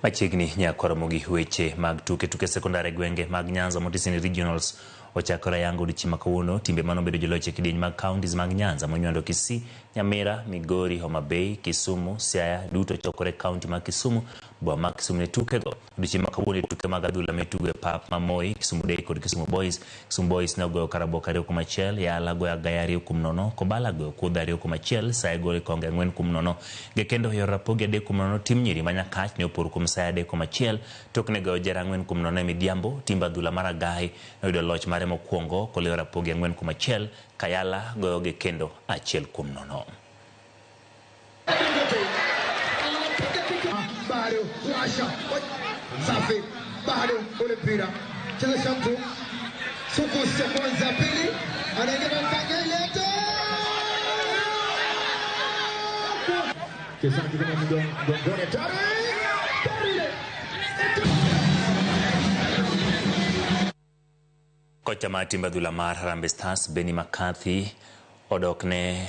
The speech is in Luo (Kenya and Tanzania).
Machiegni nyakoromo gi weche mag tuke. Tuke sekondar e gwenge mag Nyanza Motisini Regionals ochakore ayanga odiochieng' ma kawuono. Timbe manobedo joloch e kidieny mag counties mag Nyanza monywando Kisii, Nyamira, Migori, Homa Bay, Kisumu, Siaya duto chokore e county ma Kisumu, boma ma Kisumu ne tukego. Odiochieng' ma kawuono e tuke mag adhula mitugo e pap ma Moi, Kisumu Day kod Kisumu Boys. Kisumu Boys ne ogoyo Karaboka 2-1, Yala goyo Agaya 2-0, Kobala goyo Kudho 2-1, Saye goyo Ikonge 4-0. Gekendo yor Rapogi 3-0, tim nyiri ma Nyakach ne opor kuom Saye 3-1, tok ne goyo Jera 4-0 e midhiambo. Timb adhula mar Agai noyudo loch mare mokwongo koloyo Rapogi 4-1, Kayala goyo Gekendo 1-0. Bado washa safi, bado ule mpira chezesha mtu sukus ya kwanza, pili, anaingia Mpangelete mchezaji kwenye mgongoni, hatari hatari. Kocha mar timb adhula mar Harambee Stars Benni McCarthy odok ne